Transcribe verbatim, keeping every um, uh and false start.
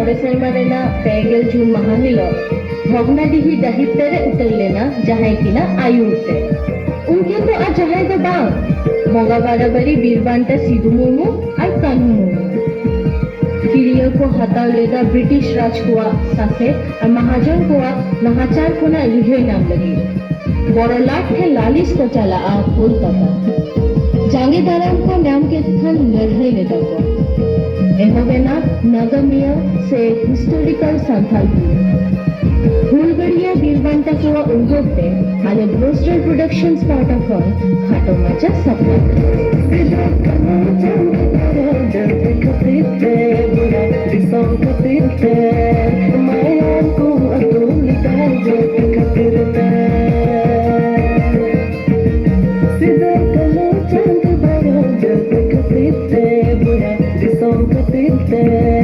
ᱢᱚᱬᱮ ᱥᱮᱨᱢᱟ ᱨᱮᱱᱟᱜ ᱯᱮ ᱜᱮᱞ ᱡᱩᱱ ᱢᱟᱦᱟ ᱦᱤᱞᱳᱜ ᱵᱷᱚᱜᱽᱱᱟᱰᱤᱦᱤ ᱰᱟᱹᱦᱤ ᱯᱮᱨᱮᱡ ᱩᱛᱟᱹᱨ ᱞᱮᱱᱟ ᱡᱟᱦᱟᱸᱭ ᱠᱤᱱᱟᱜ ᱟᱹᱭᱩᱨ ᱛᱮ᱾ ᱩᱱᱠᱤᱱ ᱫᱚ ᱟᱨ ᱡᱟᱦᱟᱸᱭ ᱫᱚ ᱵᱟᱝ, ᱵᱚᱸᱜᱟ ᱵᱟᱨᱟᱵᱟᱨᱤ ᱵᱤᱨ ᱵᱟᱱᱴᱟ ᱥᱤᱫᱩ ᱢᱩᱨᱢᱩ ᱟᱨ ᱠᱟᱹᱱᱦᱩ ᱢᱩᱨᱢᱩ᱾ ᱠᱤᱨᱤᱭᱟᱹ ᱠᱚ ᱦᱟᱛᱟᱣ ᱞᱮᱫᱟ ᱵᱨᱤᱴᱤᱥ ᱨᱟᱡᱽ ᱠᱚᱣᱟᱜ ᱥᱟᱥᱮᱛ ᱟᱨ ᱢᱟᱦᱟᱡᱚᱱ ᱠᱚᱣᱟᱜ ᱱᱟᱦᱟᱪᱟᱨ ᱠᱷᱚᱱᱟᱜ ᱨᱤᱦᱟᱹᱭ ᱧᱟᱢ ᱞᱟᱹᱜᱤᱫ᱾ ᱵᱚᱲᱚ ᱞᱟᱴ ᱴᱷᱮᱱ ᱞᱟᱹᱞᱤᱥ ᱠᱚ ᱪᱟᱞᱟᱜᱼᱟ ᱠᱳᱞᱠᱟᱛᱟ᱾ ᱡᱟᱸᱜᱮ ᱫᱟᱨᱟᱢ ᱠᱚ ᱧᱟᱢ ᱠᱮᱫ ᱠᱷᱟᱱ ᱞᱟᱹᱲᱦᱟᱹᱭ ᱞᱮᱫᱟ ᱠᱚ᱾ ᱮᱦᱚᱵ ᱮᱱᱟ ᱱᱟᱜᱟᱢᱤᱭᱟᱹ ᱥᱮ ᱦᱤᱥᱴᱳᱨᱤᱠᱟᱞ ᱥᱟᱱᱛᱟᱲ ᱦᱩᱞ᱾ ᱦᱩᱞᱜᱟᱹᱨᱤᱭᱟᱹ ᱵᱤᱨ ᱵᱟᱱᱴᱟ ᱠᱚᱣᱟᱜ ᱩᱭᱦᱟᱹᱨ ᱛᱮ ᱟᱞᱮ ᱵᱨᱳᱥᱴᱟᱨ ᱯᱨᱚᱰᱟᱠᱥᱚᱱᱥ ᱯᱟᱦᱴᱟ ᱠᱷᱚᱱ ᱠᱷᱟᱴᱚ ᱢᱟᱪᱷᱟ ᱥᱟᱯᱲᱟᱣ᱾ ᱥᱤᱫᱩ ᱠᱟᱹᱱᱦᱩ ᱪᱟᱸᱫ ᱵᱷᱟᱭᱨᱚ ᱡᱟᱹᱛᱤ ᱠᱷᱟᱹᱛᱤᱨ ᱛᱮ, ᱵᱚᱭᱦᱟ ᱫᱤᱥᱚᱢ ᱠᱷᱟᱹᱛᱤᱨ ᱛᱮ, ᱢᱟᱭᱟᱢ ᱠᱚ ᱟᱹᱛᱩ ᱞᱮᱫᱟ ᱡᱟᱹᱛᱤ ᱠᱷᱟᱹᱛᱤᱨ ᱛᱮ᱾ ᱥᱤᱫᱩ ᱠᱟᱹᱱᱦᱩ ᱪᱟᱸᱫ ᱵᱷᱟᱭᱨᱚ ᱡᱟᱹᱛᱤ ᱠᱷᱟᱹᱛᱤᱨ ᱛᱮ, ᱵᱚᱭᱦᱟ ᱫᱤᱥᱚᱢ ᱠᱷᱟᱹᱛᱤᱨ ᱛᱮ᱾